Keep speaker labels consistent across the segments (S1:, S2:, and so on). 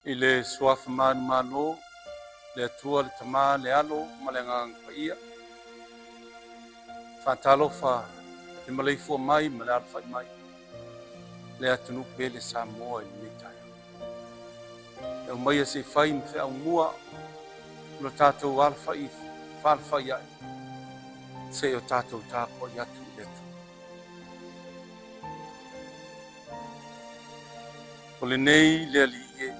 S1: I le Suafa manumalo, le Atua le Tama, le Alo ma le Agaga Paia, faatalofa le maleifua mai ma le alafai mai le atunuu pele Samoa i lenei taeao. E aumaia se i fai ma feaumua lo tatou alafai faalafai ai se i o tatou tapuai atu i le Atua. O lenei le Alii e,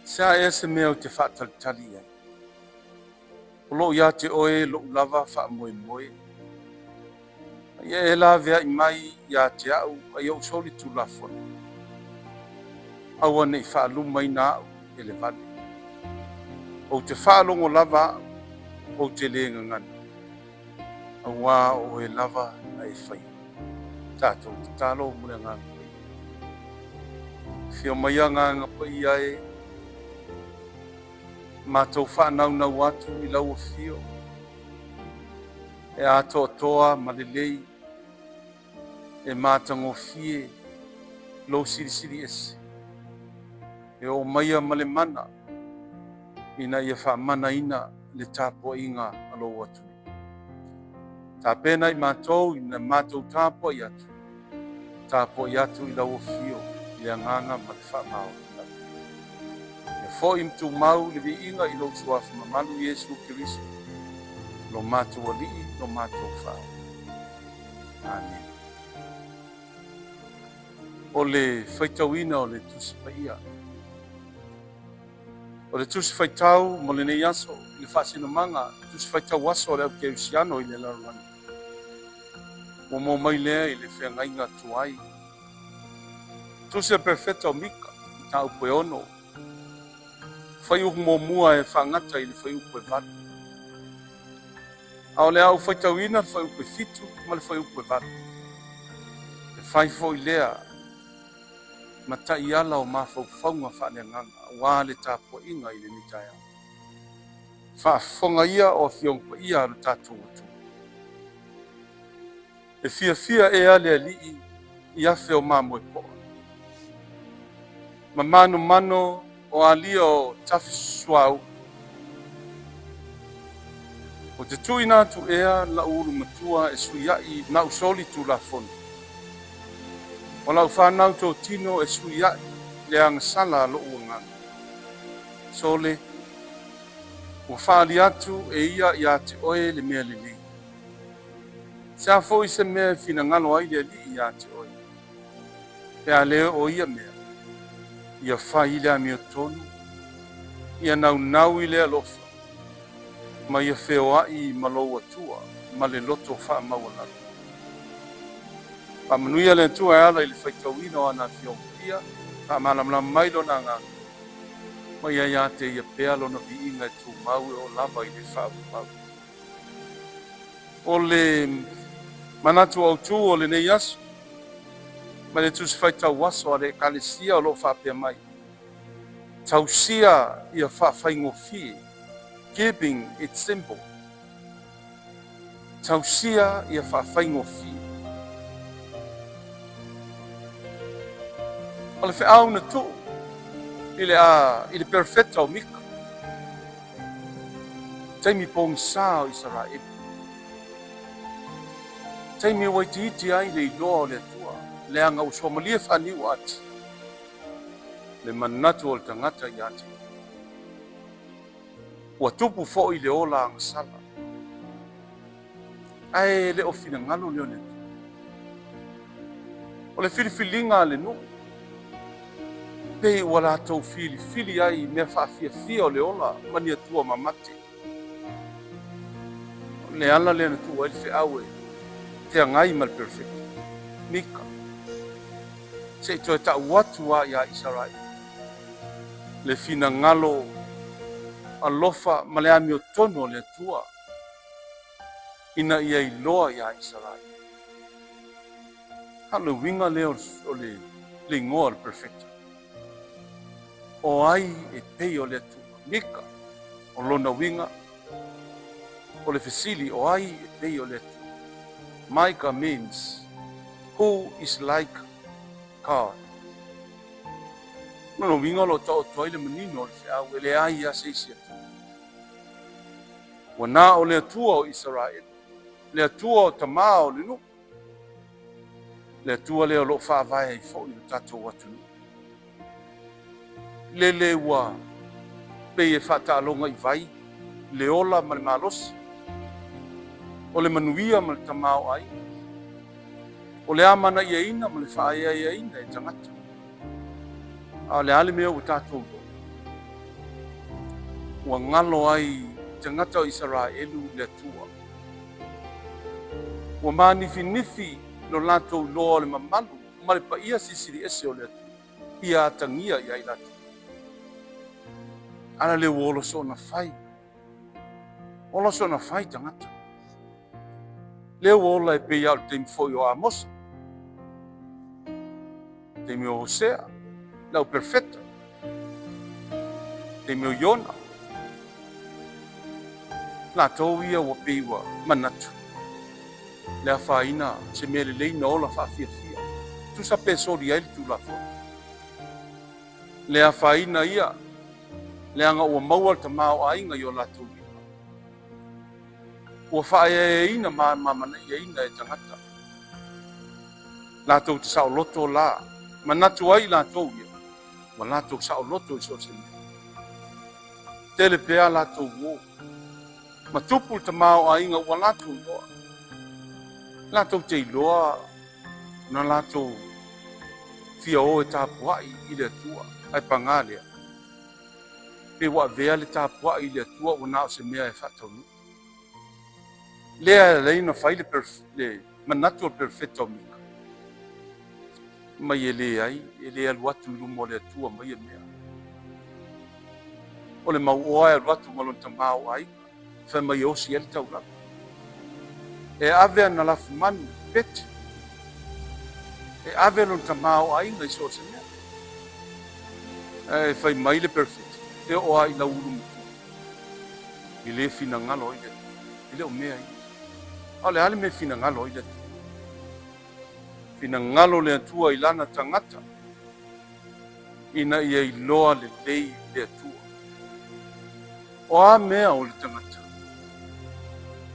S1: se a ea se mea ou te faatalitali i ai? O loo ia te oe lou lava faamoemoe. A ia e laveai mai ia te au ai ou soli tulafono. Aua ne i faalumaina au e le vale. Ou te faalogo lava au, ou te le gagana, auā o oe lava na e faia. Tatou tatalo mo le Agaga Paia. Afio mai Agaga Paia e, matou faanaunau atu i lau afio e atoatoa ma lelei, e matagofie lou silisili ese, e oo maia ma le mana ina ia faamanaina le tapuaiga a lou atunuu. Tapena i matou ina matou tapuai atu, tapuai atu i lau afio i le agaga ma le faamaoni lava. Ia foi ma tumau le viiga i lou suafa mamalu Iesu Keriso, lo matou Alii, lo matou Faaola. Amene. O le faitauina o le Tusi Paia. O le Tusi Faitau mo lenei aso i le faasinomaga Tusi Faitau Aso a le Au Kerisiano i le lalolagi. Ua maua mai lea i le feagaiga tuai. Tusi a le Perofeta o Mika, mataupu e 6. Fuaiupu muamua e faagata i le fuaiupu e 8. A o le a ou faitauina le fuaiupu e 7 ma le fuaiupu e 8. E fai foi lea ma taiala o mafaufauga faaleagaga aua le tapuaiga i lenei taeao. Faafofoga ia o Afioga Paia a lo tatou atunuu. E fiafia ea le Alii i afe o mamoe poa, ma manomano o alia o tafi suauu. Ou te tuuina atu ea lau ulu matua e suiaʻi na'u soli tulafono, o lau fanau totino e suiaʻi le agasala a lo'u agaga. Sole, ua faali atu e ia iā te oe le mea lelei. Se a foi se mea e finagalo ai le Alii iā te oe, pe a le o ia mea, ia fai i le amiotonu, ia naunau i le alofa, ma ia feoai ma lou Atua ma le loto faamaualalo. Faamanuia le Atua e ala i le faitauina o ana Afioga Paia, faamalamalama mai lona agaga, ma ia ia te ia pea lona viiga e tumau e oo lava i le faavavau. O le manatu autū o lenei aso, ma le Tusi Faitau Aso a le Ekalesia o lo o faapea mai, tausia ia faafaigofie, keeping it simple. Tausia ia faafaigofie. O le feau na tuu i le, a, i le perofeta o Mika, taimi pogisa o Isaraelu, taimi ua itiiti ai le iloa o le Atua, leaga ua suamalie faaniu ati le manatu o le tagata ia te ia. Ua tupu foi le ola agasala, ae le o finagalo lea o le Atua. O le filifiliga a le nuu, pei ua latou filifili ai mea faafiafia o le ola ma ni atua mamate. O le ala lea na tuu ai le feau e feagai ma le perofeta Mika, se i toe tau atu lava iā Isaraelu le finagalo alofa ma le amiotonu o le Atua ina ia iloa iā Isaraelu. A o le uiga lea o le igoa o le perofeta, o ai e pei o le Atua? Mika, o lona uiga o le fesili, o ai e pei o le Atua? Micah means, who is like God? Lona uiga o lo o taoto ai le manino o le feau e leai lava se isi Atua. Ua na o le Atua o Isaraelu, le Atua o tama o le nuu, le Atua lea o lo o faavae ai foi lo tatou atunuu. Lele ua pei e faataaloga i vai le ola ma le malosi, o le manuia ma le tamaoaiga, o le amanaiaina ma le faaeaeaina e tagata. A o le a le mea ua tatou iloa? Ua galo ai i tagata o Isaraelu le Atua. Ua manifinifi lo latou iloa o le mamalu ma le paia silisili ese o le Atua ia atagia ia i latou. Ala lea ua ola soona fai. Ola soona fai tagata. Lea ua ola e pei lava o le taimi foi o Amosa, taimi o Hosea, lau perfeta, taimi o Iona. Latou ia ua pei ua manatu le afaina se mea lelei na ola faafiafia. Tusa pe soli ai le Tulafono. Le afaina ia, leaga ua maua le tamaoaiga i o latou lima. Ua faaeaeaina ma manaiaina e tagata. Latou te saoloto la, manatu ai i latou ia, ua latou saoloto i so o se mea. Tele pea latou uo, ma tupu le tamaoaiga ua latou iloa. Latou te iloa na latou fia o e tapuai i le Atua, ae pagā lea, pe ua avea le tapuai i le Atua ua na o se mea e faataunuu. Lea e ala ai ona fai le manatu o le perofeta o Mika, mai e leai, e le alu atu i luma o le Atua ma ia mea. O le mauoa e alu atu ma lona tamaoaiga, fai mai e osi ai le taulaga. E ave ana lafumanu, pete, e ave lona tamaoaiga i so o se mea. Ae fai mai le perofeta, e oo lava i lau ulu matua, e le finagalo ai le Atua. E le o mea ia. A o le a le mea e finagalo ai le Atua? Finagalo le Atua i lana tagata ina ia iloa lelei le Atua. O a mea o le tagata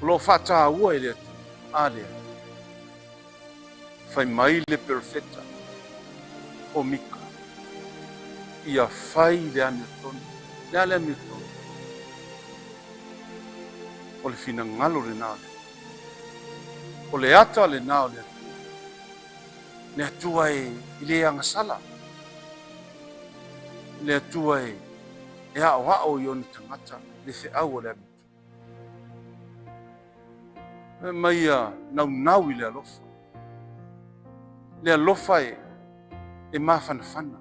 S1: o lo o faataua e le Atua? A lea. Fai mai le perofeta o Mika, ia fai le amiotonu. Le a le amiotonu? O le finagalo lena o le Atua. O le ata lena o le Atua. Le Atua e le agasala. Le Atua e aoao i ona tagata le feau o le amiotonu. Fai mai ia naunau i le alofa. Le alofa e mafanafana.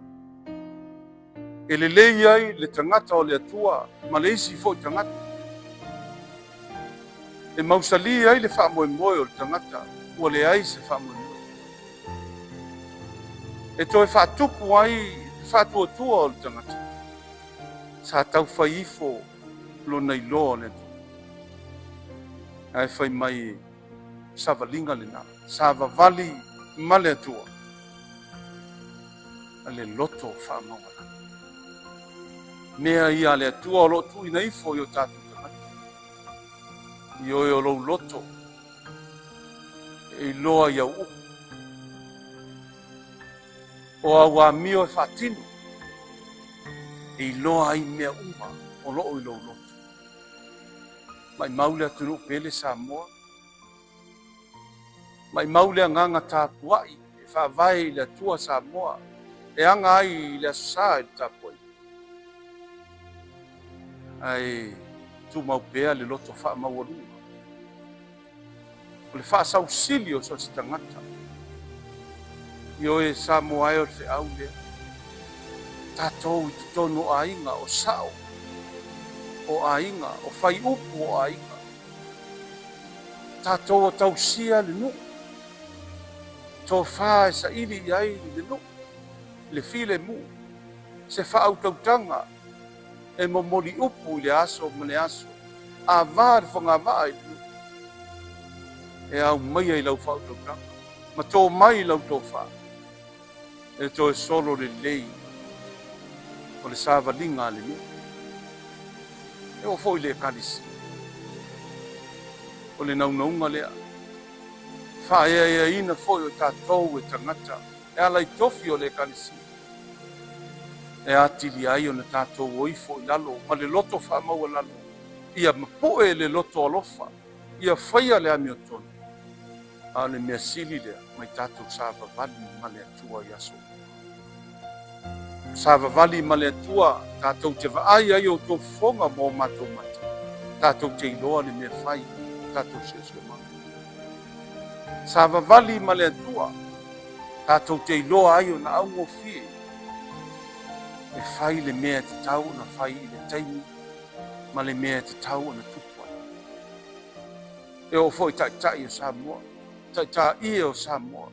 S1: E lelei ai le tagata o le Atua ma le isi foi tagata. E mausali ai le faamoemoe o le tagata ua leai se faamoemoe. E toe faatupu ai le faatuatua o le tagata sa taufai ifo lona iloa o le Atua. Ae fai mai savaliga lena, savavali ma le Atua, a le loto faamaualalo. Mea ia a le Atua o lo o tuuina ifo i o tatou tagata. Ioe o lou loto e iloa i au upu. O au amio e faatino, e iloa ai mea uma o lo o i lou loto. Maimau le atunuu pele Samoa, maimau le agaga tapuai e faavae i le Atua Samoa, e aga ai i le Aso Sa i le tapuaiga. Ae tumau pea le loto faamaualuga. O le faasausili o so o se tagata. Ioe Samoa e o le feau lea. Tatou i totonu o aiga, o sao o aiga, o faiupu o aiga. Tatou o tausia le nuu. Tofa e saili i ai le nuu, le filemu, se faautautaga e momoli upu i le aso ma le aso, a va le fogavaa i le nuu, e au maia i lau faautautaga ma tō mai i lau tofa, e toe solo lelei O le savaliga a le nuu. E oo foi i le Ekalesia. O le naunauga lea, faaeaeaina foi o tatou e tagata e ala i tofi o le Ekalesia, e atili ai ona tatou o ifo i lalo ma le loto faamaualalo, ia mapu'e le loto alofa, ia faia le amiotonu, a o le mea sili lea, mai tatou savavali ma le Atua i aso uma. Savavali ma le Atua, tatou te vaai ai outou fofoga ma o matou mata, tatou te iloa le mea fai, tatou siosiomaga. Savavali ma le Atua, tatou te iloa ai ona augofie e fai le mea e tatau ona fai i le taimi ma le mea e tatau ona tupu ai. E oo foi taitai o Samoa, taitaie o Samoa,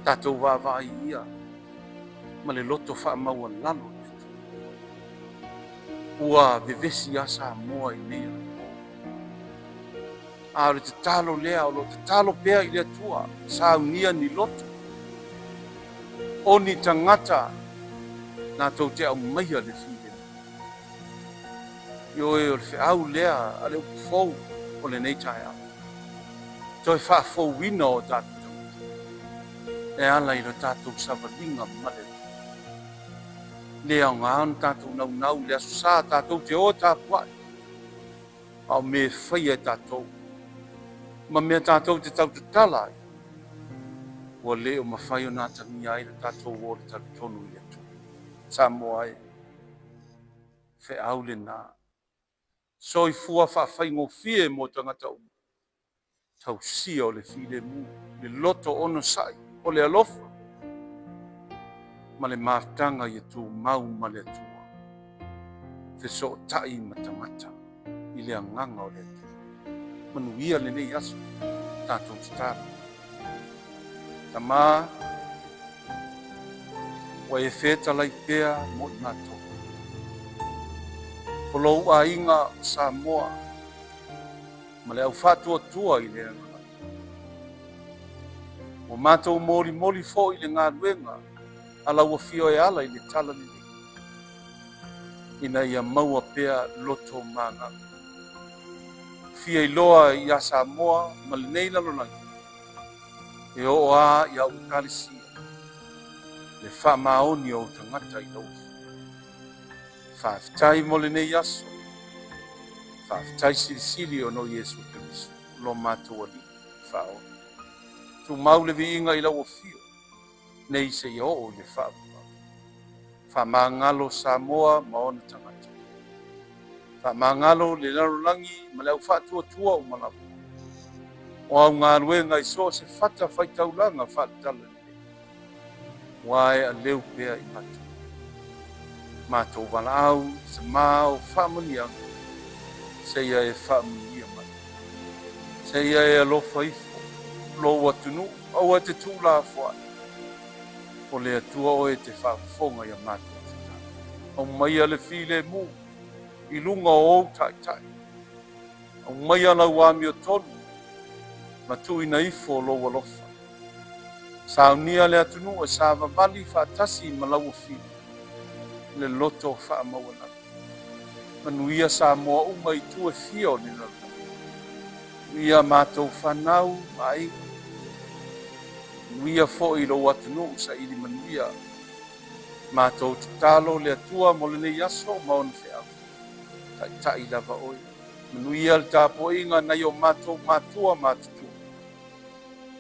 S1: tatou vaavaai ia ma le loto faamaualalo i le Atua. Ua vevesi lava Samoa i nei anapo. A o le tatalo lea o lo o tatalo pea i le Atua, saunia ni loto o ni tagata latou te aumaia le filemu. Ioe, o le feau lea a le upu fou o lenei taeao, toe faafouina o tatou tagata e ala i lo tatou savaliga ma le Atua. Le aoga ona tatou naunau i le Aso Sa tatou te o e tapuai, a o mea e faia e tatou ma mea tatou te tautatala ai, ua le o mafai ona atagia ai lo tatou o le talitonu i le Atua. Samoa e, feau lena. Soifua faafaigofie mo tagata uma. Tausia o le filemu, le loto onosai, o le alofa ma le mafutaga ia tumau ma le Atua. Fesootai ma tagata i le agaga o le Atua. Manuia lenei aso, tatou tatalo. Tama, ua e fetalai pea mo i matou. O lou aiga o Samoa ma le au faatuatua i le agaga. Ua matou molimoli foi le galuega a lau afio e ala i le talalelei, ina ia maua pea loto magaga. Fia iloa iā Samoa ma lenei lalolagi, e oo a i au Ekalesia le faamaoni o ou tagata i lau afio. Faafetai mo lenei aso. Faafetai silisili ona o Iesu Keriso, lo matou Alii Faaola. Tumau le viiga i lau afio nei seia oo i le faavavau. Faamagalo Samoa ma ona tagata. Faamagalo le lalolagi ma le au faatuatua uma lava. O au galuega i so o se fata faitaulaga faaletala lelei, ua e aleu pea i matou. Matou valaau i se ma o faamanuiaga, seia e faamanuia mai. Seia e alofa ifo lou atunuu, aua e te tuulafoai. O le Atua oe e te faafofoga ia matou tatalo. Aumaia le filemu i luga o ou taitai. Aumaia lau amiotonu ma tuuina ifo lou alofa. Saunia le atunuu e savavali faatasi ma lau afio, le loto faamaualalo. Manuia Samoa uma i itu e fia o le lalolagi. Manuia matou fanau ma aiga. Manuia foi lou atunuu saili manuia. Matou tatalo le Atua mo lenei aso ma ona feau. Taitai lava oe. Manuia le tapuaiga nai o matou matua matutua.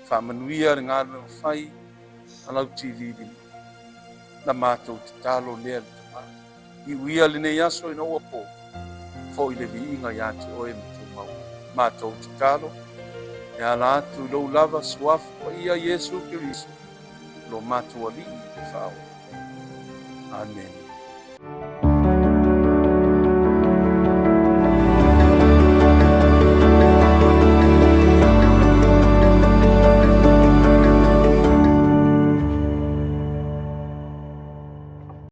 S1: Faamanuia le galuega fai a lau TV lima. Na matou tatalo lea le Tama. Iuia lenei aso ina ua po, foi le viiga ia te oe ma tumau. Matou tatalo, e ala atu i lou lava suafa paia Iesu Keriso, lo matou Alii le Faaola. Amene.